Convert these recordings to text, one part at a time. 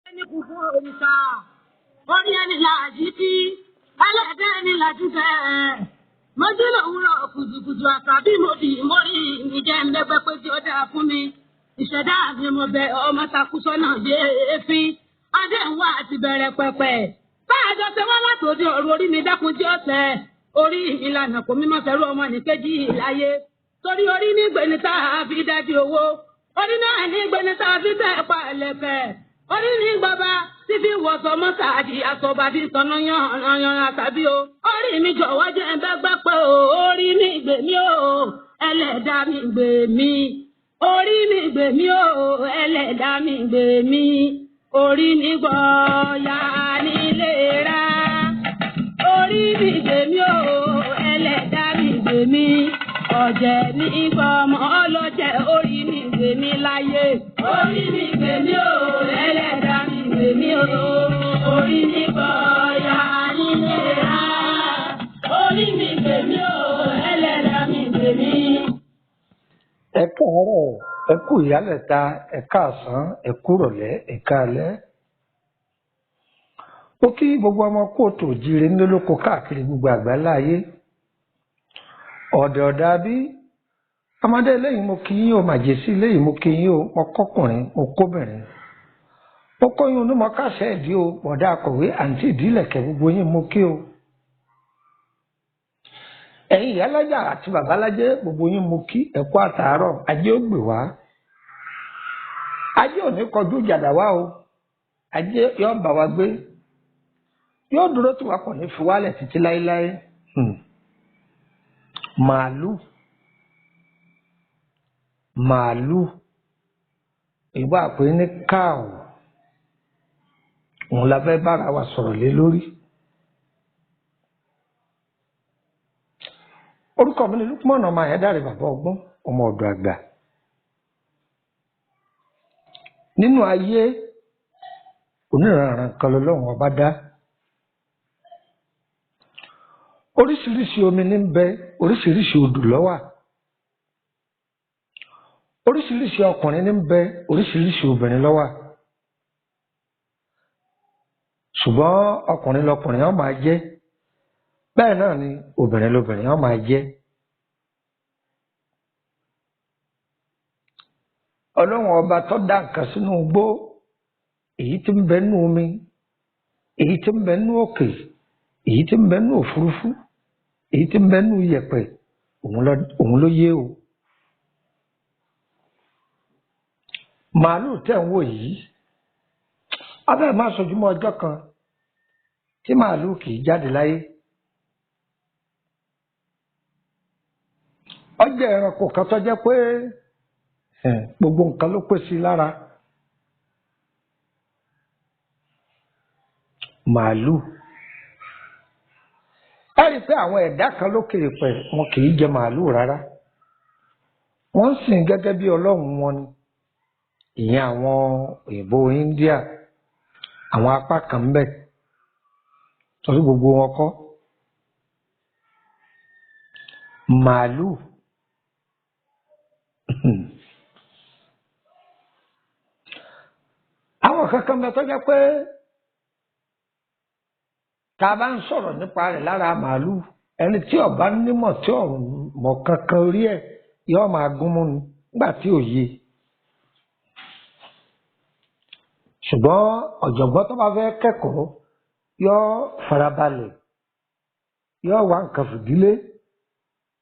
Ẹni kúkú òrìṣà orí ẹni làjí kí ẹlẹ́dẹ́ ẹni làjú bẹ́ẹ̀. Mo jí lòwúrọ̀ kùtùkùtù àṣà bí mo dì mórí mi jẹ́ ńlẹ́gbẹ́ pé tí ó dáa fún mi. Ìṣẹ̀dá mi mo bẹ ọmọ takú sọ́nà bí èéfín. Adé ń wá àti bẹ̀rẹ̀ pẹ̀pẹ̀. Bá a jọ ṣe wá látòdì ọ̀rọ̀ orí mi dákun tí ó ṣẹ. Orí ìlànà kò mímọ́ fẹ́rú ọmọ nìkejì láyé. Torí orí ní gbẹ̀ni tá a fi dájú owó. Orí náà ní gbẹ̀ni tá a fi tẹ̀ pa ẹ̀lẹ̀kẹ̀. Orí ní gbọba tí fi wọ̀sọ̀ mọ́sáàdì àsọ̀bà fi sọ̀nà yanran àtàbí o. Orí mi jọ̀wọ́ jẹ́ ẹgbẹ́gbẹ́ pé o. Orí mi gbè mí o. Ẹlẹ́dàá mi gbè mí. Orí mi gbè mí o. Ẹlẹ́dàá mi gbè mí. Orí mi gbọ̀ọ́yà nílé rà. Orí mi gbè mí o. Ẹlẹ́dàá mi gbè mí. Ọ̀jẹ̀ ní gbọmọ ọlọ́jẹ̀ orí mi gbè mí láyé. Orí mi gbè mí o. Ẹlẹ́dàá mi gbè mí o. Orí mi gbọ̀ọ́yà nílé rà. Orí mi gbè mí o. Ẹlẹ́dàá mi gbè mí. Ẹ káàárọ̀, ẹ kú ìyálẹ̀ta, ẹ káàsán, ẹ kúrọ̀lẹ́, ẹ káalẹ́. Ó kí gbogbo ọmọ kóòtù òjíire nílé lóko káàkiri gbogbo àgbáńlá ayé. Ọ̀dẹ̀ ọ̀dà bí ọmọdé eléyìí mo kí yín o, màjèsí eléyìí mo kí yín o, mo kọkùnrin, mo kóbìnrin. Mo kóyún inú, mo káṣẹ́ ìdí o, bọ̀dá akọ̀wé àǹtí ìdílẹ̀kẹ̀ gbogbo yín mo kí o. Ẹ̀yin ìyálájà àti babalájẹ́ gbogbo yín mo kí, ẹ kú àtàárọ̀, ajé ó gbè wá. Ajé ò ní kọjú ìjàdá wá o, ajé yóò bá wa gbé, yóò dúró tí wa kò ní fi wálẹ̀ títí láéláé. Màálù, màálù, ìbá pè ní cow, òun la fẹ́ bára wa sọ̀rọ̀ lé lórí. Orúkọ mi ni Lukman ọmọ Ayádáre bàbá ọgbọ́n ọmọ ọ̀dọ̀ àgbà. Nínú ayé oníranran kan lọ́lọ́run ọba dá. Oríṣiríṣi omi ní ń bẹ, oríṣiríṣi odò ló wà. Oríṣiríṣi ọkùnrin ní ń bẹ, oríṣiríṣi obìnrin ló wà. Ṣùgbọ́n ọkùnrin lọkùnrin ó máa jẹ́. Bẹ́ẹ̀ náà ni obìnrin lobìnrin ó máa jẹ́. Ọlọ́run ọba tó dá nǹkan sínú igbó, èyí tí ń bẹ nínú omi, èyí tí ń bẹ nínú òkè, èyí tí ń bẹ nínú òfurufú, èyí tí ń bẹ nínú iyẹ̀pẹ̀, òun ló yé o. Màálù tẹ̀ ń wò yìí, abẹ́ máa sojúmọ́ ọjọ́ kan tí màálù kì í jáde láyé. Ó jẹ́ ẹranko kan tó jẹ́ pé gbogbo nǹkan ló pèsè lára. Màálù. Ẹ rí i pé àwọn ẹ̀dá kan lókè pẹ̀ wọn kì í jẹ màálù rárá. Wọ́n ń sìn gẹ́gẹ́ bí ọlọ́run wọn ni. Ìyẹn àwọn òyìnbó India, àwọn apá kan ń bẹ. Torí gbogbo wọn kọ́. Màálù. Àwọn kankan bẹ tó jẹ́ pé tá a bá ń sọ̀rọ̀ nípa rẹ̀ lára màálù, ẹni tí ó bá nímọ̀ tí ò mọ̀ kankan orí ẹ̀ yóò máa gún mú ni nígbà tí ò yé. Ṣùgbọ́n ọ̀jọ̀gbọ́n tó bá fẹ́ kẹ́kọ̀ọ́ yóò farabalẹ̀, yóò wá nǹkan fìdílé,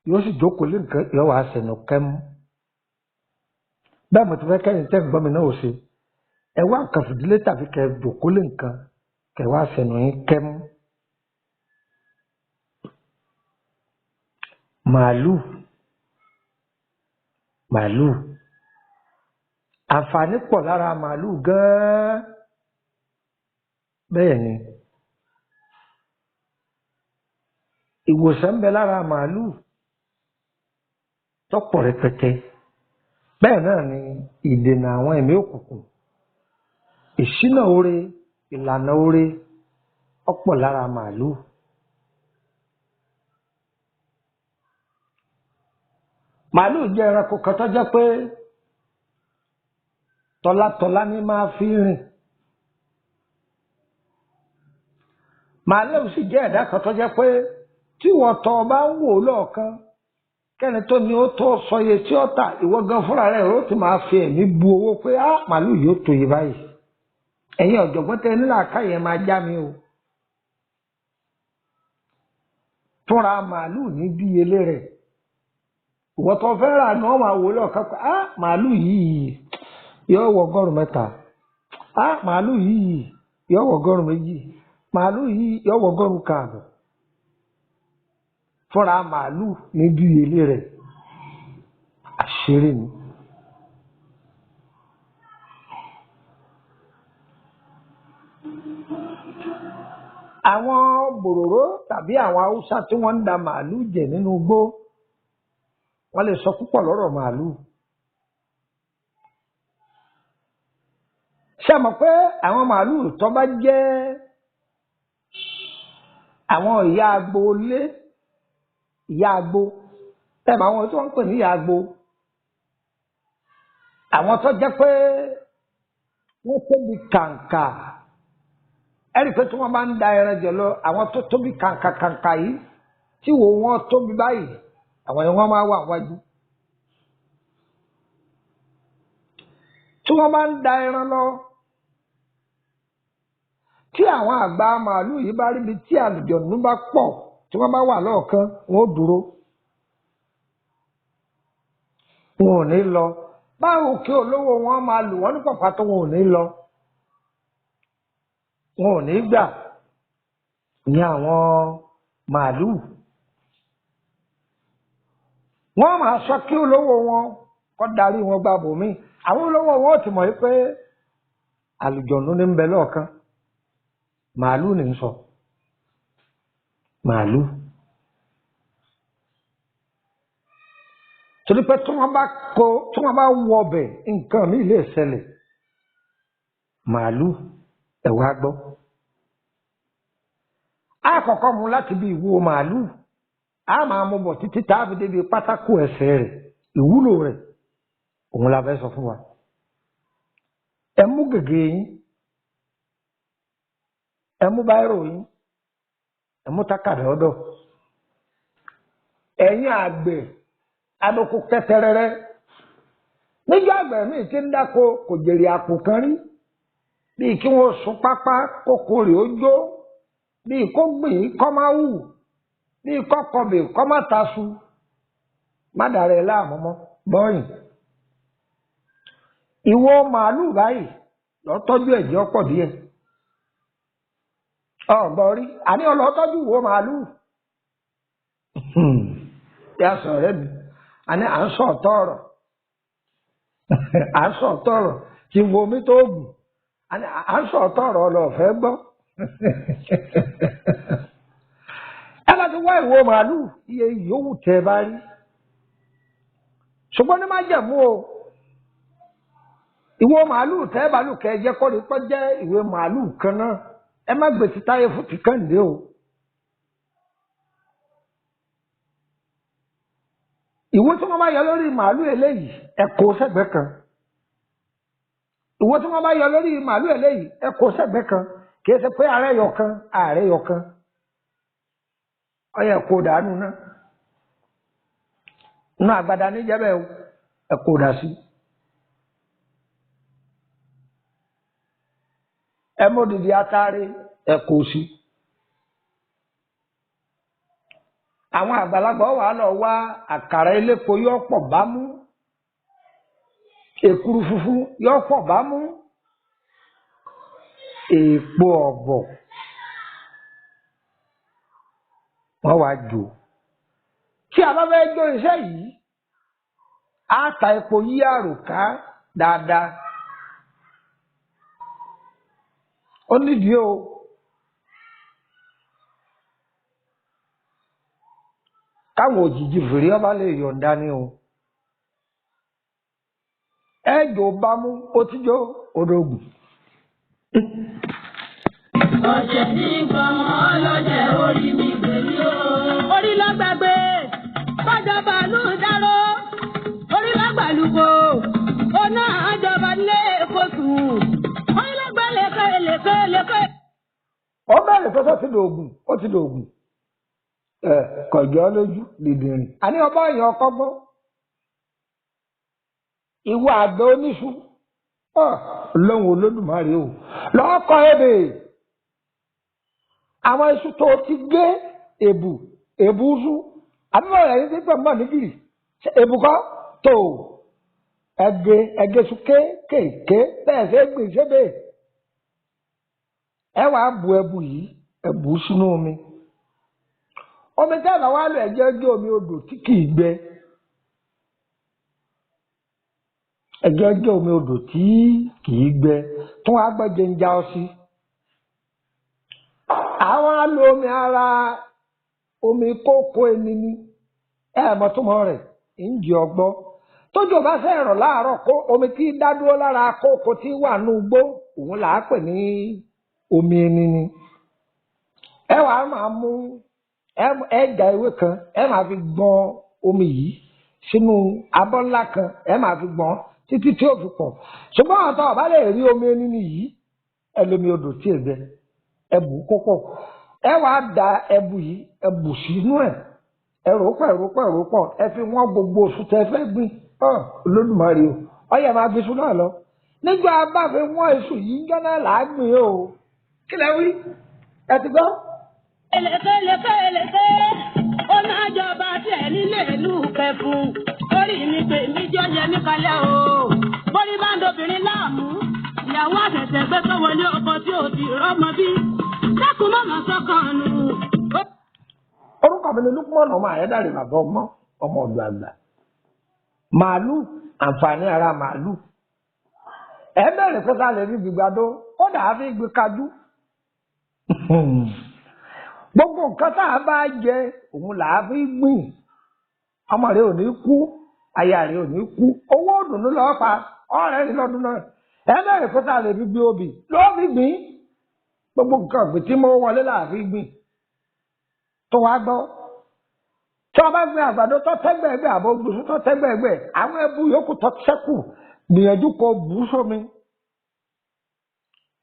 yóò sì jókòó lé nǹkan, yóò wá sẹnu kẹ́mú. Bẹ́ẹ̀ mo ti fẹ́ kẹ́yìn tẹ́ ń gbọ́ mi náà ò ṣe. Ẹ wá nǹkan fìdílé tàbí kẹ́ jókòó lé nǹkan, kẹ́ wá sẹnu yín kẹ́mú. Màálù, màálù. Àǹfààní pọ̀ lára màálù gan-an. Bẹ́ẹ̀ ni. Ìwòsàn ń bẹ lára màálù tó pọ̀ rẹpẹtẹ. Bẹ́ẹ̀ náà ni ìdènà àwọn ẹ̀mí òkùnkùn, ìṣínà oore, ìlànà oore ó pọ̀ lára màálù. Màálù jẹ́ ẹranko kan tó jẹ́ pé tọ́látọ́lá ní máa fi rìn. Màálù sì jẹ́ ẹ̀dá kan tó jẹ́ pé tí wọ́n tọ́ ọ bá ń wò lọ́ọ̀kan, kẹ́ni tó ní ó tó sọ iye tí ó tà, ìwọ gan fúnra rẹ̀ ó ti máa fi ẹ̀mí bu owó pé á màálù yóò tó yẹ báyìí. Ẹ̀yin ọ̀jọ̀gbọ́n tẹ nílà káyẹ̀ máa já mi o. Fúnra màálù ní díyelé rẹ̀. Ìwọ tó fẹ́ rà ni wọ́n máa wò lọ́ọ̀kan pé á màálù yìí yóò wọ 300,000. Á màálù yìí yóò wọ 200,000. Màálù yìí yóò wọ 1,500. Fúnra màálù ní díyelé rẹ̀. Àṣírí ni. Àwọn bòròró tàbí àwọn Haúsá tí wọ́n ń da màálù jẹ nínú igbó, wọ́n lè sọ púpọ̀ lọ́rọ̀ màálù. Ṣé ẹ mọ̀ pé àwọn màálù tó bá jẹ́ àwọn ìyá agbo lé, ìyá agbo, ẹ mọ̀ àwọn tí wọ́n ń pè ní ìyá agbo, àwọn tó jẹ́ pé wọ́n tóbi kàǹkà. Ẹ̀rí pé tí wọ́n bá ń da ẹran jẹ lọ, àwọn tó tóbi kàǹkà kàǹkà yìí, tí wo wọn tóbi báyìí, àwọn yẹn wọ́n máa wà wájú. Tí wọ́n bá ń da ẹran lọ, tí àwọn àgbà màálù yìí bá ríbi tí àlùjọ̀nnú bá pọ̀, tí wọ́n bá wà lọ́ọ̀kan, wọn ó dúró. Wọn ò ní lọ. Báwo kí olówó wọn máa lù wọ́n ní pàpà tó wọn ò ní lọ. Wọn ò ní gbà ní àwọn màálù. Wọ́n máa sọ kí olówó wọn kó darí wọn gba bòmí. Àwọn olówó wọn ò ti mọ̀ pé àlùjọ̀nnú ní ń bẹ lọ́ọ̀kan. Màálù ní ń sọ. Màálù. Torí pé tí wọ́n bá kó, tí wọ́n bá wọ ọbẹ̀, nǹkan mi lè ṣẹlẹ̀. Màálù ẹ̀ wá gbọ́. A kọ́kọ́ mú láti bí ìwo màálù. A máa mú bọ̀ títí tá a fi débi pátákó ẹsẹ̀ rẹ̀, ìwúlò rẹ̀. Òun la fẹ́ sọ fún wa. Ẹ mú gègé yín. Ẹ mú báírò yín. Ẹ mú tákàdá ọ̀dọ̀. Ẹ̀yin àgbẹ̀ adoko kẹtẹrẹrẹ. Níjọ́ àgbẹ̀ míì tí ń dáko kò jèrè àpò kan rí. Bíi kí wọ́n sun pápá kókó rè ó jó. Bíi kó gbìn kọ́ máa wù. Bíi kó kọbè kọ́ má tasu. Má dàrẹ́ láàmú mọ́ bọ́yìn. Ìwọ màálù báyìí lọ tọ́jú ẹ̀jẹ̀ ọ̀pọ̀ díẹ̀. Ọ̀gbọ́n rí, àní ọlọ́tọ́jú ìwọ màálù. Yà sọ ọ̀rẹ́ mi, àní à ń sọ ọ̀tọ̀ ọ̀rọ̀. À ń sọ ọ̀tọ̀ ọ̀rọ̀ tí wo mi tó gùn. Àní à ń sọ ọ̀tọ̀ ọ̀rọ̀ ọlọ́ọ̀fẹ́ gbọ́. Ẹ bá ti wá ìwọ màálù, iye yòówù tẹ bá rí. Ṣùgbọ́n ní májẹ̀mú o. Ìwọ màálù tẹ́ bàálù kẹ́ jẹ́ kọ́ ni pọ́ jẹ́ ìwé màálù kan náà. Ẹ má gbèsè táyé fún ti Kẹ́hìndé o. Ìwé tí wọ́n bá yọ lórí màálù eléyìí, ẹ kó sẹ́gbẹ̀ẹ́ kan. Ìwé tí wọ́n bá yọ lórí màálù eléyìí, ẹ kó sẹ́gbẹ̀ẹ́ kan. Kì í ṣe pé ààrẹ yọ kan, ààrẹ yọ kan. Ó yẹ kó dànù náà. Inú àgbàdá níjẹ́ bẹ́ẹ̀ o, ẹ kó dà sí. Ẹ mú dìde atare, ẹ kó sí. Àwọn àgbàlagbà wà lọ wá àkàrà elépo yóò pọ̀ bámú. Èkuru funfun yóò pọ̀ bámú. Èèpo ọ̀bọ̀ wọ́n wá jò. Tí a bá fẹ́ jó iṣẹ́ yìí, á ta epo yí àròká dáadáa. Ó nídìí o. Káwọn òjijì fèrè ọba lè yọ̀ǹda ni o. Ẹ jò bámú, ó ti jó odògùn. Ọ̀jẹ̀ ní gbọmọ ọlọ́jẹ̀ orí mi gbèmí o. Orí ló gbàgbé, bọ́jọba ló ń dáró. Orí ló gbàlúgbò, ọ̀nà àjọba nílé èkó sùn. Orí ló gbẹ́ lẹ́kẹ́ lẹ́kẹ́ lẹ́kẹ́. Ó bẹ̀rẹ̀ pé sọ ti dògùn, ó ti dògùn. Ẹ kọjọ́ lójú dìdìrìn. Àní ọba èèyàn kọ́gbọ́n. Ìwọ àgbẹ̀ oníṣu. Ọlọ́run Olódùmarè o. Lọ́kọ̀ ebè. Àwọn iṣu tó ti gé èbù èbù sú. Àbí báwo lẹ́yìn tí pẹ̀ mọ́ nígìrì? Èbù kọ́ tó ẹgẹ ẹgẹ sùn kéékèèké bẹ́ẹ̀ ṣe gbìn sébè. Ẹ wàá bu ẹbu yìí, ẹbù sínú omi. Omi tẹ́ ẹ bá wá lò ẹ̀jẹ̀ jẹ́ omi odò tí kìí gbẹ. Ẹ̀jẹ̀ jẹ́ omi odò tí kìí gbẹ tó wàá gbọ́ jẹnja ọsí. Àwọn á lo omi ara omi kókó ẹni ní ẹ mọ̀ tó mọ̀ rẹ̀ ń jẹ ọgbọ́. Tójò bá fẹ́ rọ̀ láàárọ̀ kó omi tí dádúró lára kókó tí wà nù gbó òun là á pè ní omi ẹni ni. Ẹ wàá máa mú ẹ ja ewé kan, ẹ máa fi gbọn omi yìí sínú abọ́ ńlá kan, ẹ máa fi gbọn títí tí ó fi pọ̀. Ṣùgbọ́n àwọn tó bá lè rí omi ẹni ni yìí, ẹ lomi odò tí ẹ gbẹ, ẹ bù kó pọ̀. Ẹ wàá da ẹbu yìí, ẹ bù sínú ẹ̀, ẹ rò pọ̀, ẹ rò pọ̀, ẹ rò pọ̀, ẹ fi wọ́n gbogbo oṣù tẹ fẹ́ gbìn. Olódùmarè o, ọyẹ máa fi iṣu náà lọ. Nígbà bá fi wọ́n iṣu yìí ń jọ́nà là á gbìn o. Kí lẹ wí? Ẹ ti gbọ́? Èlèké, ó náà jọba tiẹ̀ nílé ìlú kẹfún. Orí mi pè mí jọ yẹ mí kalẹ̀ o. Bórí bá ń dobìnrin láàmú. Ìyàwó àṣẹ̀ṣẹ̀ gbé tó wọlé ọkọ tí ò ti rọ́mọ bí. Dákun mọ̀mọ́ sọ́kàn nù. Orúkọ mi ni Lukman ọmọ Àyẹ́dàrè bàbá ọmọ ọmọ ọ̀dọ̀ àgbà. Màálù, àǹfààní ara màálù. Ẹ bẹ̀rẹ̀ pé ká lè rí gbígbàdó, kódà á fi gbé kájú. Gbogbo nǹkan tá a bá jẹ, òun là á fi gbìn. Ọmọ rẹ ò ní kú, aya rẹ ò ní kú, owó òdùnnú lọ́ọ́ pa, ọ̀rẹ́ rẹ lọ́dún náà. Ẹ bẹ̀rẹ̀ pé ká lè fi gbé obì, lọ́ọ́ fi gbìn. Gbogbo nǹkan ọ̀gbìn tí mo wọlé là á fi gbìn. Tó wá gbọ́. Tí wọ́n bá gbin àgbàdo tó tẹ́gbẹ̀ẹ́gbẹ̀ àbọ̀ gbèsè tó tẹ́gbẹ̀ẹ́gbẹ̀, àwọn ẹbu yòókù tó ṣẹ́kù gbìyànjú kó bù ú sómi.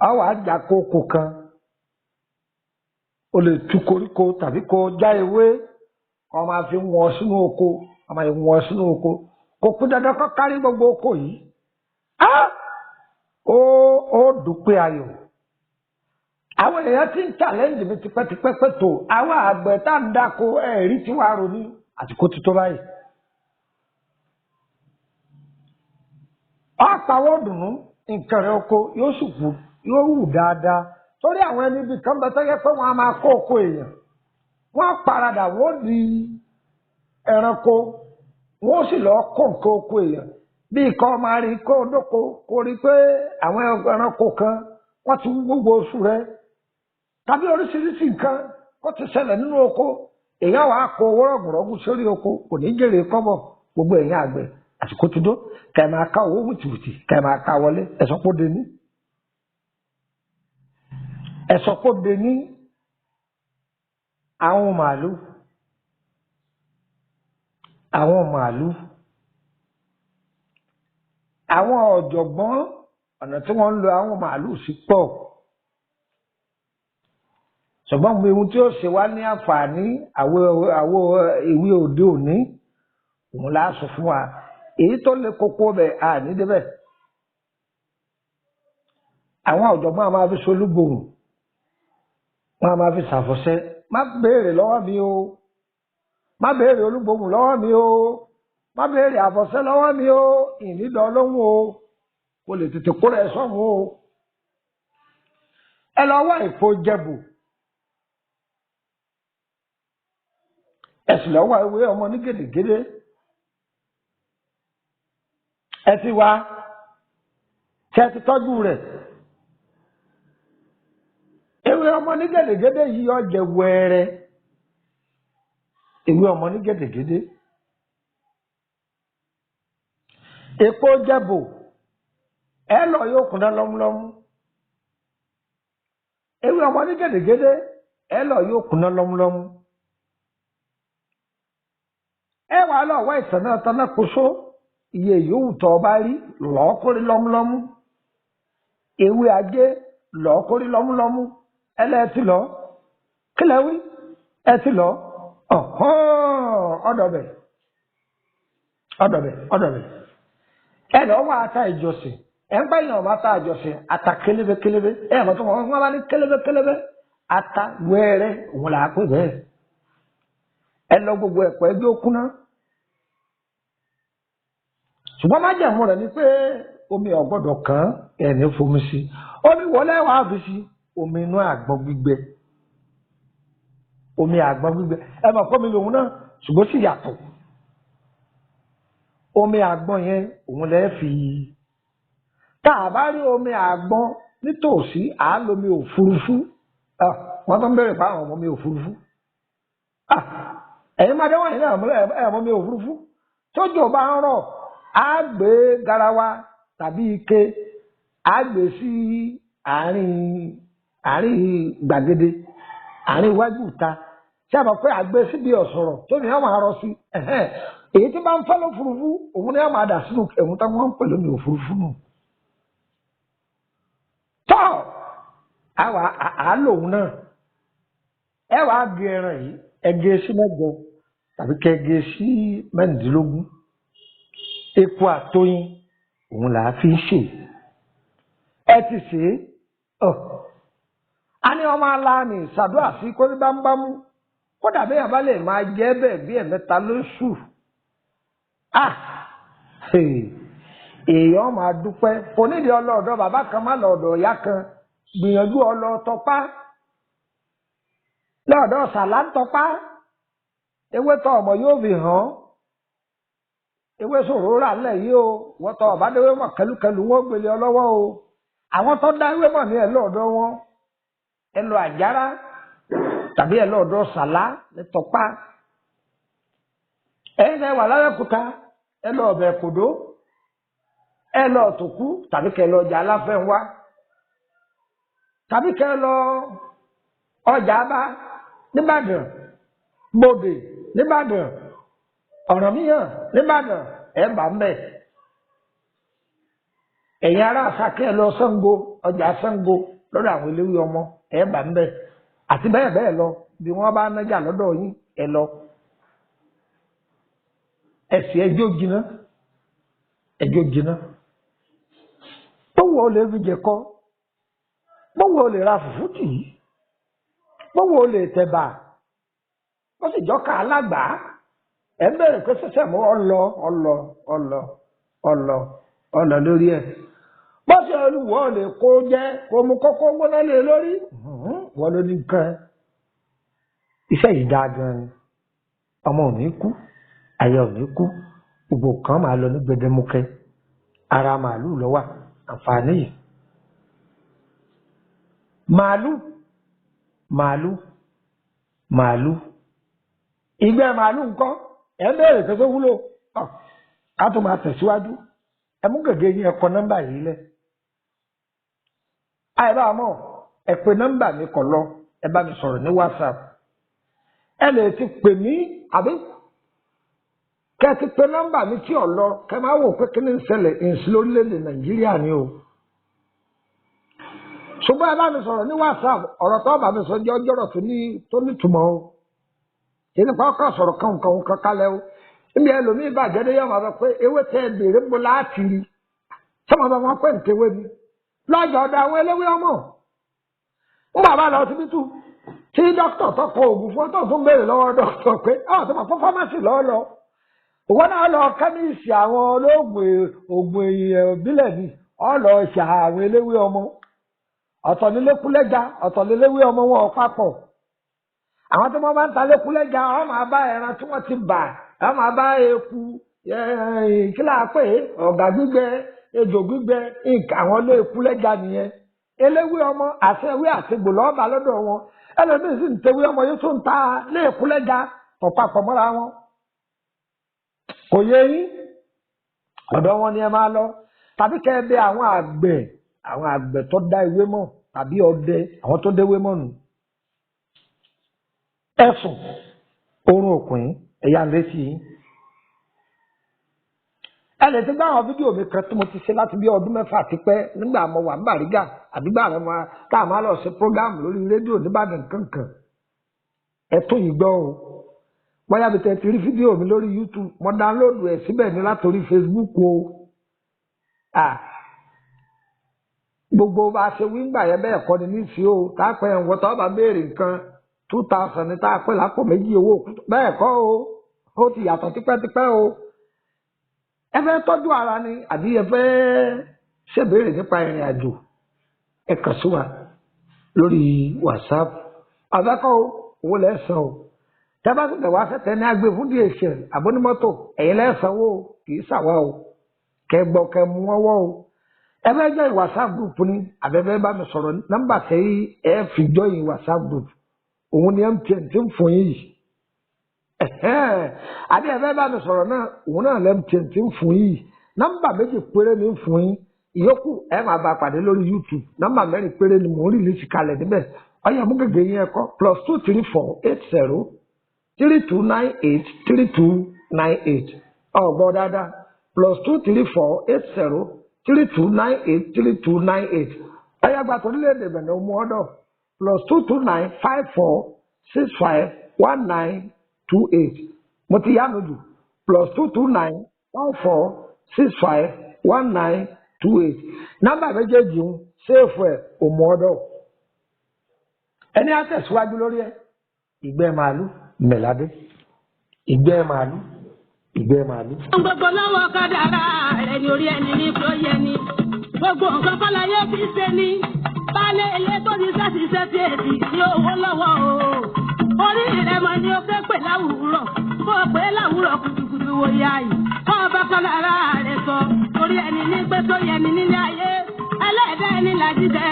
Ọ wàá jà kókò kan. O lè tu koríko tàbí kó já ewé, kó máa fi wọ́n sínú oko, kó máa fi wọ́n sínú oko. Kò kú dandan kó kárí gbogbo oko yìí. Ó dúpẹ́ ayọ̀. Àwọn èèyàn ti ń challenge mi tipẹ́tipẹ́ pé tó àwọn àgbẹ̀ tá ń dáko ẹ̀rí tí wàá ronú àsìkò ti tó báyìí. Ọ̀pàwọ̀ dùnú nǹkan rẹ̀ oko yóò sì wù, yóò wù dáadáa. Torí àwọn ẹni ibi kan bẹ tó yẹ pé wọ́n á máa kó oko èèyàn. Wọ́n á paradà, wọ́n di ẹranko, wọ́n sì lọ kó nǹkan oko èèyàn. Bí ikọ̀ máa rí kó dóko, kó rí pé àwọn ẹranko kan wọ́n ti wú gbogbo oṣù rẹ̀. Tàbí oríṣiríṣi nǹkan kó ti ṣẹlẹ̀ nínú oko. Èèyàn wàá kó owó rọ̀gùrọ̀gù sórí oko, kò ní jèrè kọ́bọ̀. Gbogbo èèyàn àgbẹ̀ àsìkò ti dó, kẹ́ ẹ máa ká owó wìtìwìtì, kẹ́ ẹ máa ká wọlé, ẹ̀sọ́ kó de ní. Ẹ̀sọ́ kó de ní àwọn màálù. Àwọn màálù. Àwọn ọ̀jọ̀gbọ́n ọ̀nà tí wọ́n ń lo àwọn màálù sí pọ̀. Ṣùgbọ́n ohun tí ó ṣe wá ní àǹfààní àwọ̀ ìwé òde òní, òun la sọ fún wa. Èyí tó le koko bẹ̀ àní débẹ̀. Àwọn ọ̀jọ̀gbọ́n a máa fi solúgbòhùn, wọ́n a máa fi ṣàfọ̀ṣẹ. Má béèrè lọ́wọ́ mi o, má béèrè olúgbòhùn lọ́wọ́ mi o, má béèrè àfọ̀ṣẹ lọ́wọ́ mi o, ìnídọ̀ lóhùn o, kò lè tètè kó rẹ̀ sọ́hùn o. Ẹ lọ wá èpo jẹ̀bù. Ẹ sì lọ wá ewé ọmọ ní gèdègèdè. Ẹ ti wá, ṣé ẹ ti tọ́jú rẹ̀? Ewé ọmọ ní gèdègèdè yìí yọ jẹ wẹ́rẹ́. Ewé ọmọ ní gèdègèdè. Èpo jẹ̀bù, ẹ lọ yóò kúnná lọ́múlọ́mú. Ewé ọmọ ní gèdègèdè, ẹ lọ yóò kúnná lọ́múlọ́mú. Ẹ wàá lọ wá ìtànà tànà kóso, iye yòówù tó o bá rí lọ́ọ́ kórí lọ́múlọ́mú. Ewé ajé lọ́ọ́ kórí lọ́múlọ́mú. Ẹlẹ́ẹ̀tì lọ kílẹ̀ wí ẹ ti lọ ọ̀dọ̀bẹ̀ ọ̀dọ̀bẹ̀ ọ̀dọ̀bẹ̀. Ẹ lọ wá ata ìjọsìn. Ẹ ń báyìí ọba ata ìjọsìn, ata kélébé kélébé. Ẹ mọ̀ tó wọ́n bá ní kélébé kélébé, ata wẹ́rẹ́ òun là á pè bẹ́ẹ̀. Ẹ lọ gbogbo ẹ̀pọ̀ ẹgbẹ́ òkúná. Ṣùgbọ́n májẹ̀mú rẹ̀ ni pé omi ò gbọ́dọ̀ kàn ẹ̀ ní fomi sí. Omi wọlé wàá fi sí omi inú àgbọn gbígbẹ. Omi àgbọn gbígbẹ ẹ mọ̀ pé omi lòun náà, ṣùgbọ́n sì yàtọ̀. Omi àgbọn yẹn òun lẹ́ fi. Tá a bá rí omi àgbọn nítòsí, à á lomi òfurufú. Wọ́n tó ń bẹ̀rẹ̀ pa àwọn ọmọ mi òfurufú. Ẹ̀yin máa dẹ́wọ̀n yìí náà ẹ̀ mọ́ mi òfurufú. Tójò bá ń rọ̀, á gbé garawa tàbí ike, á gbé sí àárín gbàgede, àárín iwájú ìta. Ṣé a mọ̀ pé àgbẹ̀ síbi ọ̀sọ̀rọ̀ tó ní àwọn arọ sí? Èyí tí bá ń fẹ́ lófurufú, òun ni a máa dà sínú ẹ̀hún táwọn ń pè lómi òfurufú nù. Tọ́ àwa àá lòun náà. Ẹ wàá gé ẹran yìí, ẹ gé sí 8 tàbí kẹ gé sí 16. Epo àtoyin òun là á fi ń ṣe. Ẹ ti ṣe é. A ní ọmọ aláàmì ṣàdúrà sí kórí bámúbámú. Kódà bí yàrá lè máa jẹ́ bẹ́ẹ̀ bí ẹ̀mẹ́ta lóṣù. Èèyàn máa dúpẹ́. Kò nídìí ọlọ́ọ̀dọ́ bàbá kan má lọ́ọ̀dọ̀ ìyá kan. Gbìyànjú ọlọ́ọ̀tọ́pá. Lọ́ọ̀dọ̀ sàlá ń tọpá. Ewé tọ ọmọ yóò fi hàn. Ewé sòrò rà lẹ̀ yìí o. Wọ́n tọ ọ̀bádéwé mọ̀ kẹlúkẹlú wọn gbélé ọlọ́wọ́ o. Àwọn tó dá ewé mọ̀ ní ẹ̀ lọ́ọ̀dọ̀ wọn. Ẹ lọ àjàrà tàbí ẹ lọ́ọ̀dọ̀ sàlá ní tọpá. Ẹ̀yin náà wà lábẹ́kúta, ẹ lọ ọbẹ̀ kòdó, ẹ lọ tòkú tàbí kẹ lọ ọjà aláfẹ́nwá, tàbí kẹ lọ ọjà bá nìbàdàn, gbòdè nìbàdàn, Ọ̀rànmíyàn nìbàdàn, ẹ bá ń bẹ̀. Ẹ̀yin ará Àṣàkẹ́ ẹ lọ Ṣàngó, ọjà Ṣàngó lọ́dọ̀ àwọn eléwé ọmọ, ẹ bá ń bẹ̀. Àti bẹ́ẹ̀ bẹ́ẹ̀ lọ, bí wọ́n bá nájà lọ́dọ̀ yín, ẹ lọ. Ẹsì ẹjọ́ jiná, ẹjọ́ jiná. Bówó o lè fi jẹ̀kọ, bówó o lè ra fùfú tì í, bówó o lè tẹ̀bà, ó sì jọ́ka alágbàá. Ẹ ń bẹ̀rẹ̀ pé sẹ́sẹ̀ mú ọlọ ọlọ ọlọ ọlọ ọlọ lórí ẹ̀. Bó ṣe olùwọ́ lè kó jẹ́ kó mú kókó gbóná lé lórí, wọ́n ló ní nǹkan. Iṣẹ́ yìí dáa gan ni, ọmọ ò ní kú, àyà ò ní kú, gbogbo kan máa lọ ní gbẹdẹmukẹ. Ara màálù ló wà àǹfààní yìí. Màálù màálù màálù ìgbẹ́ màálù ńkọ́? Ẹ ń bẹ̀rẹ̀ pé tó wúlò. Ká tó máa tẹ̀síwájú, ẹ mú gègé yín, ẹ kọ nọ́mbà yìí lẹ̀. Àìbá mọ̀, ẹ pè nọ́mbà mi kọ̀ lọ, ẹ bá mi sọ̀rọ̀ ní WhatsApp. Ẹ lè ti pè mí àbí kẹ ti pe nọ́mbà mi tí ò lọ, kẹ máa wò pé kí ni ń ṣẹlẹ̀ ìǹsí lórílẹ̀‐èdè Nàìjíríà ni o. Ṣùgbọ́n ẹ bá mi sọ̀rọ̀ ní WhatsApp, ọ̀rọ̀ tó bá mi sọ jẹ́ ọjọ́rọ̀ tó nítumọ̀ o. Kì í nípa ọkọ̀ sọ̀rọ̀ kankan kalẹ̀ o. Níbi ẹlòmíì bàjẹ́ dé yọ̀ máa sọ pé ewé tẹ ẹ bèrè ń bo láti rí. Sọ́mọ bá wọn pè ń tewé ni. Lọ́jọ́ ọ̀dọ̀ àwọn eléwé ọmọ. Ń bàbá lọ síbítù tí dókítà tó kọ oògùn fún ọ tó tún béèrè lọ́wọ́ dókítà pé ọ̀ tó máa fún fámásì lọ́ọ́ lọ. Òwò náà lọ kẹ́míìsì àwọn olóògùn ògùn èèyàn ìbílẹ̀ ni ọ lọ ṣà àwọn eléwé ọmọ. Ọ̀tọ̀ ní lékúlẹ́ja, ọ̀tọ̀ ní eléwé ọmọ wọn papọ̀. Àwọn tí wọ́n bá ń ta lékúlẹ́ja, wọ́n máa bá ẹran tí wọ́n ti bà, wọ́n máa bá eku, kílà pé ọ̀gà gbígbẹ, ejò gbígbẹ, nǹkan àwọn lékúlẹ́ja nìyẹn. Eléwé ọmọ àti ewé àtegbò lọ́ọ́ bá lọ́dọ̀ wọn. Ẹlòmíín sì ń tewé ọmọ yóò tún ta lékúlẹ́ja ọ̀pápọ̀ mọ́ra wọn. Kò yé yín, ọ̀dọ̀ wọn ni ẹ máa lọ. Tàbí kẹ́ ẹ bẹ̀ àwọn àgbẹ̀, àwọn àgbẹ̀ tó dá ewé mọ̀ tàbí ọdẹ, àwọn tó déwé mọ̀ nù. Ẹ̀sùn oorun òkùn ẹ̀yà ń létí yín. Ẹ lè ti gbọ́ àwọn fídíò mi kan tí mo ti ṣe láti bí ọdún 6 tipẹ́ nígbà mo wà ní Bàrígà àbígbà rẹ máa tá a máa lọ ṣe prógámù lórí rédíò nìbàdàn kankan. Ẹ tún yìí gbọ́ o. Bóyá bí tẹ ti rí fídíò mi lórí YouTube, mo dáńlóòdù ẹ̀ síbẹ̀ ní látòrí Facebook o. Gbogbo bá a ṣe wí ńgbà yẹn bẹ́ẹ̀ kọ́ ni nísìí o. Tá a pẹ́ ẹ̀wọ̀n tó bá béèrè nǹkan 2000 ní tá a pẹ́ lápò méjì owó bẹ́ẹ̀ kọ́ o. Ó ti yàtọ̀ tipẹ́tipẹ́ o. Ẹ fẹ́ tọ́jú ara ni àbí ẹ fẹ́ ṣèbéèrè nípa ìrìn àjò, ẹ kàn sí wa lórí WhatsApp. Àfẹ́kọ́ owó lẹ́sàn o. Tẹ́bá tó tẹ̀wá fẹ́tẹ́ ní agbè fún DHL àbónímọ́tò ẹ̀yin lẹ́sàn o, kì í ṣàwa o. Kẹ gbọ́ kẹ mú ọwọ́ o. Ẹ fẹ́ join WhatsApp group ni àbẹ́fẹ́ bá mi sọ̀rọ̀, nọ́mbà tẹ́ ẹ fi join WhatsApp group òun ni MTN ti ń fún yín yìí. Àbí ẹ fẹ́ bá mi sọ̀rọ̀ náà, òun náà lẹ́mtn tí ń fún yìí. Nọ́mbà 2 péré ní ń fún yín, ìyókù ẹ máa bá pàdé lórí YouTube. Nọ́mbà 4 péré ni mò ń rìlíìsì kalẹ̀ níbẹ̀. Ọyẹ mú gègé yín ẹ̀kọ́ +234 80 3298 3298. Ọ̀gbọ́n dáadáa, +234 80 3298 3298. Ọyẹ gba torílẹ̀-èdè Bẹ̀nẹ̀ mú ọ̀dọ̀ +229 54 65 19 28. Mo ti yánu jù, +229 14 65 19 28. Nọ́mbà méjèèjì ń ṣéèfù ẹ̀ òmù ọ̀dọ̀. Ẹni á tẹ̀síwájú lórí ẹ̀. Ìgbẹ́ màálù mẹ̀ládé. Ìgbẹ́ màálù, ìgbẹ́ màálù. Gbogbo lọ́wọ́ kádàrá rẹ̀ ni orí ẹni ní kó yẹ ni. Gbogbo nǹkan kọ́ láyé fi ṣe ni. Baálé ilé tó ti ṣàṣìṣe tí èsì ní owó lọ́wọ́ o. Orí rẹ̀ mọ ni ó fẹ́ pè láwùrọ̀, kó o pè láwùrọ̀ kùtùkùtù wò ya yìí. Kó o bá kádàrá rẹ̀ sọ, orí ẹni ní pé tó yẹ ni nílé ayé. Ẹlẹ́dàá ẹni làjídẹ́.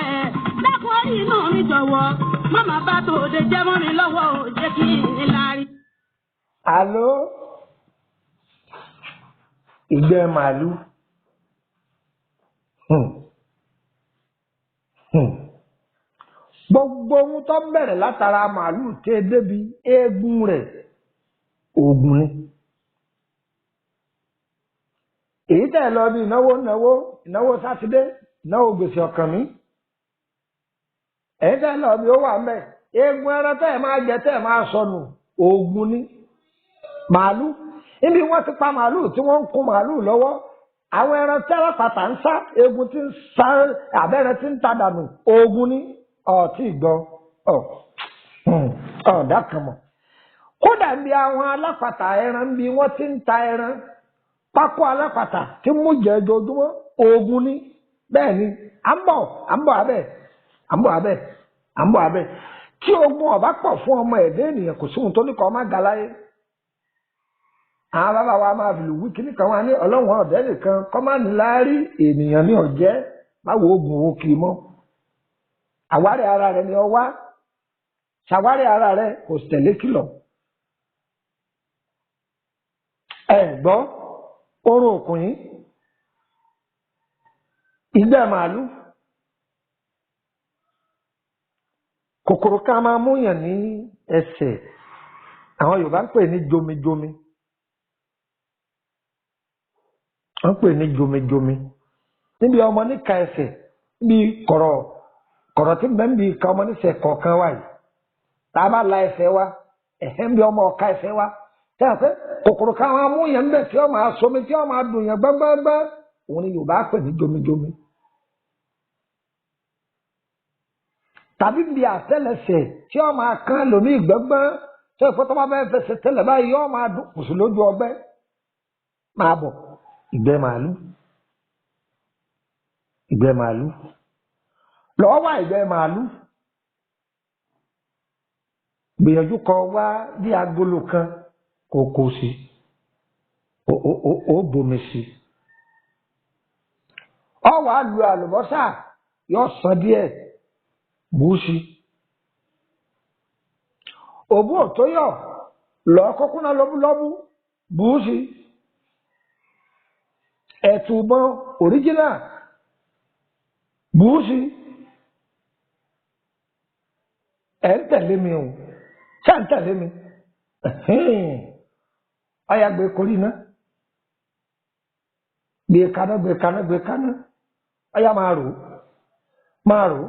Dákun orí inú mi jọ̀wọ́, má bá tòde jẹ́ mọ́ mi lọ́wọ́ ò jẹ́ kí n ní láárí. Àló, ìgbẹ́ màálù. Gbogbo ohun tó bẹ̀rẹ̀ látara màálù tẹ́ débi eegun rẹ̀ oògùn ni. Èyí tẹ̀ lọ bí ìnáwó náwó ìnáwó sátidé ìnáwó gbèsè ọkàn mi. Èyí tẹ̀ lọ bí ó wà mẹ́ eegun ẹran tẹ́ ẹ̀ máa jẹ tẹ́ ẹ̀ máa sọnù oògùn ni. Màálù níbi wọ́n ti pa màálù tí wọ́n ń kun màálù lọ́wọ́, àwọn ẹran tí alápàtà ń sá eegun tí ń sá abẹ́rẹ́ tí ń ta dànù oògùn ni. Ọtí gbọ́ ọ̀dà kan mọ̀. Kódà bí àwọn alápàtà ẹran bí wọ́n ti ń ta ẹran pákó alápàtà tí mú jẹ ojoojúmọ́ oògùn ni. Bẹ́ẹ̀ ni à ń bọ̀ à ń bọ̀ abẹ́ à ń bọ̀ abẹ́ à ń bọ̀ abẹ́. Tí ogun ọ̀bá pọ̀ fún ọmọ ẹ̀dẹ́ ènìyàn kò sóhun tó ní kọ́ má ga láyé. Àwọn bàbá wa máa fi lù wí kíní kan wá ní ọlọ́wọ́n ọ̀dẹ́ nìkan kọ́ má ní láárí ènìyàn ní ọ̀jẹ́ má wo oògùn owó kiri mọ́. Àwárí ara rẹ ni ọ wá, ṣàwárí ara rẹ kò tẹ̀lé kìlọ̀. Ẹ gbọ́ orun òkun yìí, ìgbẹ́ màálù, kòkòrò ká máa múyàn ní ẹsẹ̀, àwọn Yorùbá ń pè ní jomijomi. Wọ́n pè ní jomijomi. Níbi ọmọ níka ẹsẹ̀, níbi kọ̀rọ̀ kọ̀rọ̀ tí bẹ́ẹ̀ ń bi ìka ọmọ níṣẹ́ kọ̀ọ̀kan wa yìí. Tá a bá la ẹsẹ̀ wa, ẹ̀hẹ́ ń bi ọmọ ọ̀ka ẹsẹ̀ wa. Tẹ́ ẹ pé kòkòrò ká máa múyàn ńbẹ̀ tí ó máa somi tí ó máa dùn yàn gbágbágbá. Òun ni Yorùbá pè ní jomijomi. Tàbí bí àtẹ́lẹsẹ̀ tí ó máa kán lómi gbẹ́ngbẹ́n tí ó fọ́tọ́ bá bẹ́ẹ̀ fẹsẹ̀ tẹ́lẹ̀ báyìí yóò máa dùn kùsù lójú ọgbẹ́. Máa bọ̀ ìgbẹ́ màálù, ìgbẹ́ màálù, lọ́wọ́ wá ìgbẹ́ màálù. Gbìyànjú kọ wá bí agolo kan kò kò sí, ó bomi sí. Ọ wàá lu àlùbọ́sà yóò sàn díẹ̀ bù ú sí. Òbú òtóyọ̀ lọ kókúná lọ́búlọ́bú bù ú sí. Ẹ̀tùbọ̀n òríjínà bù ú sí. Ẹ̀ ń tẹ̀lé mi o, ṣé ń tẹ̀lé mi? Ọ̀yà gbé korí ná. Gbé kaná, gbé kaná, gbé kaná. Ọyá máa rò, máa rò,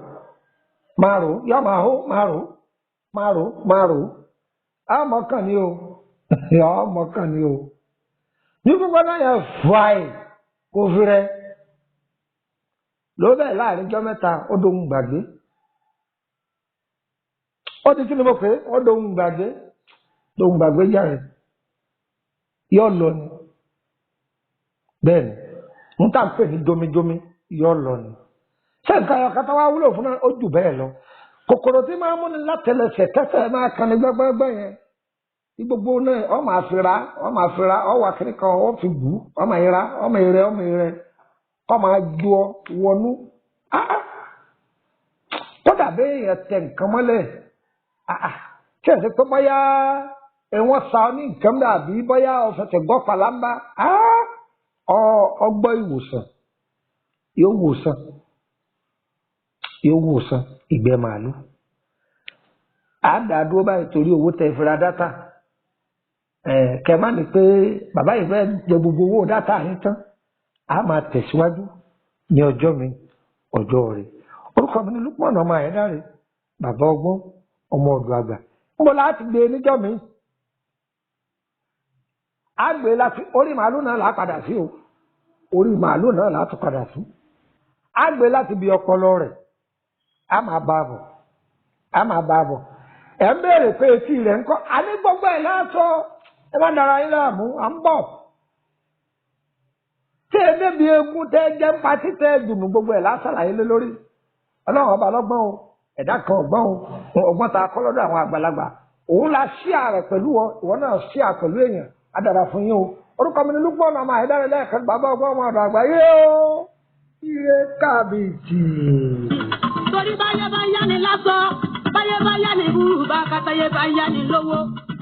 máa rò, yọ máa hó, máa rò, máa rò, máa rò. Àmọ́ kàn ní o, ọmọ kàn ní o. Ní gbogbo náà yẹn fàì kò fi rẹ. Ló bẹ́ẹ̀ láàrin ijọ́ mẹ́ta, ó dohun gbàgbé. Ó di kí ni mo pè é? Ó dohun gbàgbé. Dohun gbàgbé jáde. Yọ lọ ni. Bẹ́ẹ̀ ni, n tá n pè ní jomijomi yọ lọ ni. Ṣé nǹkan ayọ̀ kata wá wúlò fún náà? Ó jù bẹ́ẹ̀ lọ. Kòkòrò tí máa ń múni látẹlẹsẹ̀ tẹ́sẹ̀ máa kan ní gbẹ́gbẹ́gbẹ́ yẹn. Tí gbogbo náà ọ máa fira, ọ máa fira, ọ wà kiri kan, ọ fi bù, ọ máa yẹra, ọ máa yẹrẹ, ọ máa yẹrẹ, ọ máa ju ọ wọnú. Kódà bẹ́ẹ̀ yẹn tẹ nǹkan mọ́lẹ̀. Ṣé ẹ ṣe pé bóyá wọ́n sa ọ ní nǹkan bẹ́ẹ̀ àbí bóyá ọ̀fẹ̀tẹ̀ gbọ́ pàlámbá? Ọgbọ́ ìwòsàn yóò wòsàn, yóò wòsàn ìgbẹ́ màálù. Àdá dúró báyìí torí owó tẹ ìfura dátà. Kẹ má ní pé bàbá yìí fẹ́ jẹ gbogbo owó dátà yín tán. A máa tẹ̀síwájú ní ọjọ́ mi, ọjọ́ rẹ̀. Orúkọ mi ni Lukman ọmọ Àyẹ́dáre, bàbá ọgbọ́n, ọmọ ọ̀dọ̀ àgbà. Níbo láti gbé níjọ́ mi? A gbé láti orí màálù náà là á padà sí o. Orí màálù náà là á tún padà sí. A gbé láti bí ọpọlọ rẹ̀. A máa bá a bọ̀. A máa bá a bọ̀. Ẹ ń béèrè pé etí rẹ̀ ń kọ́. A ní gbogbo ẹ̀ láàtọ̀. Ẹ má dara yín láàmú. À ń bọ̀. Tí ẹ débi egun tẹ́ jẹ́ ń pa títẹ́ dùnú gbogbo ẹ̀ lásàlàyé lé lórí. Ọlọ́run ọba lọ́gbọ́n o. Ẹ̀dá kan ọgbọ́n o. Ọgbọ́n ta kọ́ lọ́dọ̀ àwọn àgbàlagbà. Òun la ṣíà rẹ̀ pẹ̀lú ọ. Ìwọ náà ṣíà pẹ̀lú èèyàn. Á dára fún yín o. Orúkọ mi ni Lukman ọmọ Àyẹ́dáre lẹ́ẹ̀kan, bàbá ọgbọ́n ọmọ ọ̀dọ̀ àgbà yé o. Ire kábíyèsí. Torí báyé bá yá ni lásán, báyé bá yá ni búrúbá, kátàyé bá yá ni lówó.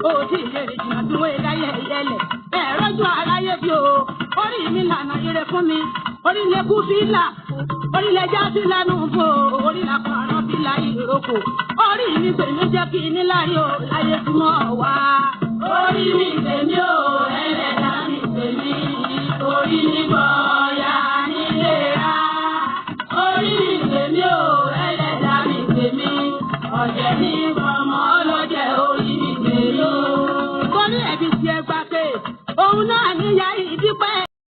Ó tí ì lè rìn jìnnà tí wọ́n láyé ẹ̀yẹlẹ̀. Ẹ̀rọ ju aráyé bí o. Orí mi lànà ire fún mi. Orí lè kú fílà. Orí lè já fílà nù bò. Orí là kọ̀ọ̀rọ̀ fílà ìrókò. Orí mi pè mí jẹ́ kí ní láyé o. Láyé tí mo wá.